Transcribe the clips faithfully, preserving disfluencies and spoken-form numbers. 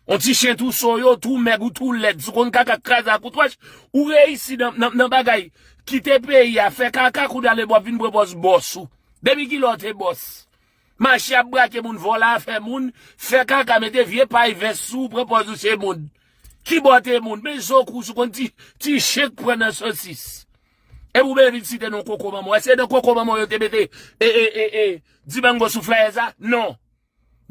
On ti chen tou so yo, tou mèg ou tou lèd, sou konn kaka k kraze ak ou twòch, ou reyisi nan, nan, nan bagay. Kite peyi a, fè kaka kou dale w ap vin pran pòz bòs ou. Depi kilè w te bòs? Mache ap brake moun, vòlè afè moun, fè kaka, mete vye pay vès sou ou, pran pòz ou se moun. Ki bò te moun? Men zo kou sou konn ti, ti chen k pran nan sosis. Epi w bezwen vin site non koko manman w. Èske nan koko manman w yo te mete e, e, e, e, Dibango sou flyers la? Non.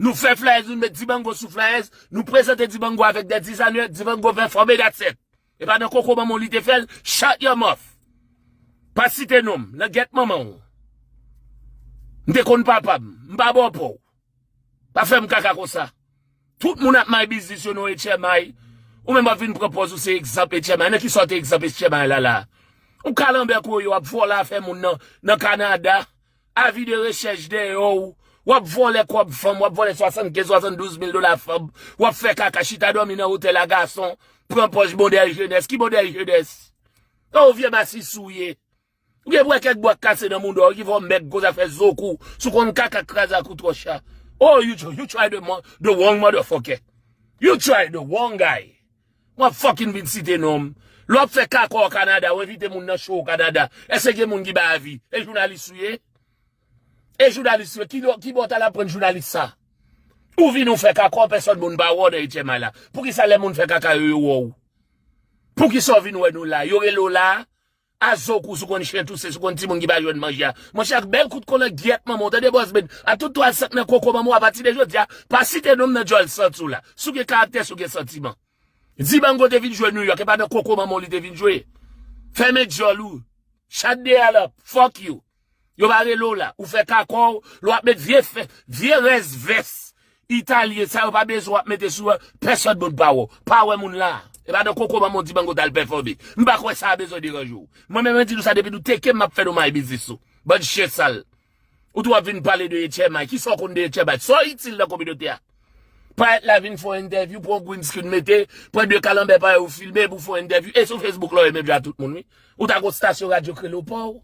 Nou fè flyers, nou met Dibango sou flyers, nou prezante Dibango avèk de dizayna, Dibango pèfòme, that's it. E pa nan koko manman w li te fè l, shut your mouth. Pa site non m, nan gèt manman w. M te konn papa m, m pa bòpò w. Pa fè m kaka konsa. Tout moun ap may biznis yo nan H M I. Ou menm w ap vin pran pòz ou se egzanp H M I. Nan kisa w te egzanp H M I la la? Ou kalanbè koyo w ap vòlè afè moun nan, nan Kanada. Avi de rechèch dèyè w. W ap vòlè kòb fanm, w ap vòlè swasannkenz, swasanndouz mil dola fanm. W ap fè kaka, chita dòmi nan otèl a gason, pran pòz modèl jenès. Ki modèl jenès? Yon vye masisi w ye. Ou gen pou wè kèk bwa k kase nan mouda w ki fè w mèg konsa, fè zo kou, sou konn kaka k kraze ak ou twòch la. Oh, you, tr- you try the, mo- the wrong motherfucker. You try the wrong guy. W ap fucking vin site non m. Lè w ap fè kaka w Kanada, w envite moun nan show w Kanada. Èske gen moun ki bay avi? E jounalis ou ye? E jounalis ou ye? Ki, lo- ki bò w t al aprann jounalis sa? Ou vin ou fè kaka w, pèsòn moun pa wè w nan H M I la. Poukisa lè moun fè kaka yo, yo wè w? Poukisa w vin wè nou la? Yo rele w la? A zo kou sou konn chen touse, sou konn timoun ki pa jwenn manje a. Monchè, ak bèl kout kolan gyèt manman w, tande bòs bèd. A tout twa sank nan koko manman w, apati de jodi a, pa site non m nan djòl santi w la. Si w gen karaktè, si w gen santiman. Dibango te vin jwe New York, e pa nan koko manman w li te vin jwe. Fèmen djòl ou. Shut the hell up. Fuck you. Yo pa rele w la. Ou fè kaka w, lè w ap met vye fè, vye rès vès italyen sa yo pa bezwen w ap mete sou pèsòn moun pa wè w. Pa wè moun la. E pa nan koko manman w Dibango t al pèfòme. M pa kwè sa a bezwen deranje w. Mwen menm mwen di nou sa depi nou teke m m ap fè nou may biznis ou. Bann chen sal. Ou tou ap vin pale de H M I. Kisa w konn de H M I? Sa w itil nan kominote a? Parèt la vin fè yon entèvyou, pran yon green screen mete, pran de kalanbè parèy ou filme pou fè yon entèvyou. E sou Facebook la w ye menm jan a tout moun wi. Ou ta gon stasyon radyo k rele w pa w.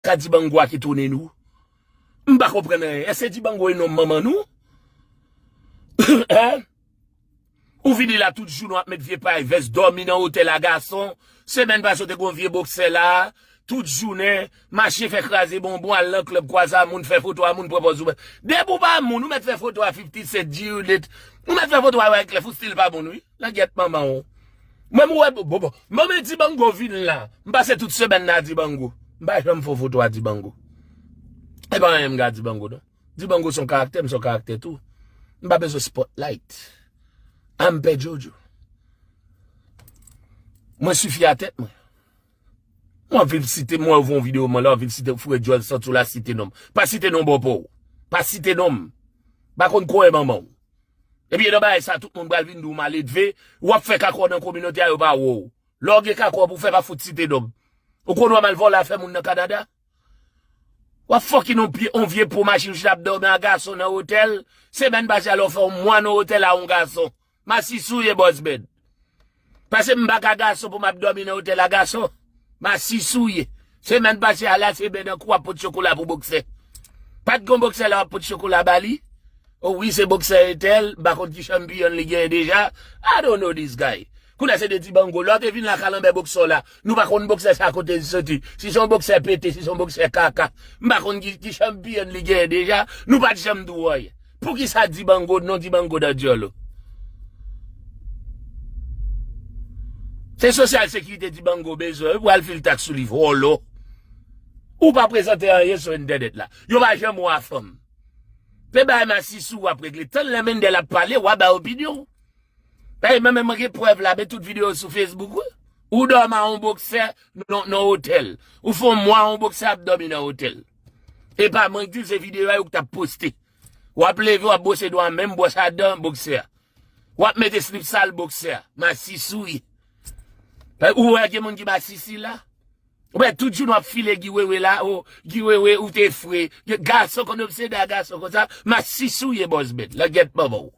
Ka Dibango a ki tounen nou. M pa konprann anyen. Èske Dibango e non manman nou? Hein? Ou vini la tout jounen w ap met vye pay vès, dòmi nan otèl a gason. Semèn pase w te gon vye boksè la. Tout jounen, mache fè kraze bonbon, al nan klèb kwaze a moun, fè foto a moun, pran pòz ou. Depi w pa moun, ou mèt fè foto a fifty Cent, G-Unit. Ou mèt fè foto a Wyclef, ou still pa moun wi. Nan gèt manman w. Mwen m wè, bon, bon. Mwen men Dibango vin la. M pase tout semèn nan a Dibango. M pa janm fè foto a Dibango. E pa anyen m gen a Dibango non. Dibango se yon karaktè, m se yon karaktè tou. M pa bezwen spotlight. A m pè Jojo. Mwen sifi a tèt mwen. Mwen vin site, mwen wè yon videyo mwen la, w vin site foure djòl santi w la, site non m. Pa site non bòpò w. Pa site non m. Pa konn kòrè manman w. Epi nan bagay sa, tout moun pral vin di w maledve, w ap fè kaka w nan kominote a, yo pa wè w. Lè w gen kaka w pou fè, pa fout site non m. Ou konn wè m al vòlè afè moun nan Kanada? W ap fucking on pye, on vye po machin, ou chita ap dòmi a gason nan otèl. Semèn pase a, lè w fè yon mwa nan otèl a yon gason. Masisi w ye, bòs bèd. Pase m pa ka gason pou m ap dòmi nan otèl a gason. Masisi w ye. Semèn pase a la, se bèd an kou w ap pot chokola pou boksè. Pa t gon boksè la w ap pot chokola ba li? O wi, se boksè entèl, m pa konn ki chanpiyon li genyen deja. I don't know this guy. Kounye a se de Dibango. Lè w te vin la kalanbè boksè w la, nou pa konn boksè sa kote li soti. Si se yon boksè pete, si se yon boksè kaka. M pa konn ki, ki chanpiyon li genyen deja. Nou pa t janm di w anyen. Poukisa Dibango, non Dibango nan djòl ou? Se sosyal sekirite Dibango bezwen wi pou al fil taks sou li, vòlò. Ou pa prezante anyen sou entènèt la. Yo pa janm wè w a fanm. Se bagay masisi w ap regle. Tann lè Mendel ap pale, w a bay opinyon w. Dayè, mwen menm mwen gen prèv la, men tout videyo sou Facebook wi. Ou dòmi a yon boksè nan, nan otèl. Ou fè yon mwa yon boksè ap dòmi nan otèl. E pa mwen k di l, se videyo a yo k t ap poste. W ap leve, w ap bwose dwa, menm bwòs a dan boksè a. W ap mete slip sal boksè a. Masisi w ye. Ou wè gen moun ki masisi la? Ou wè tout jounen w ap file Guy Wewe la, o, Guy Wewe, ou te fre. Gason konn obsede a gason konsa, masisi w ye bòs bèd, langèt manman w.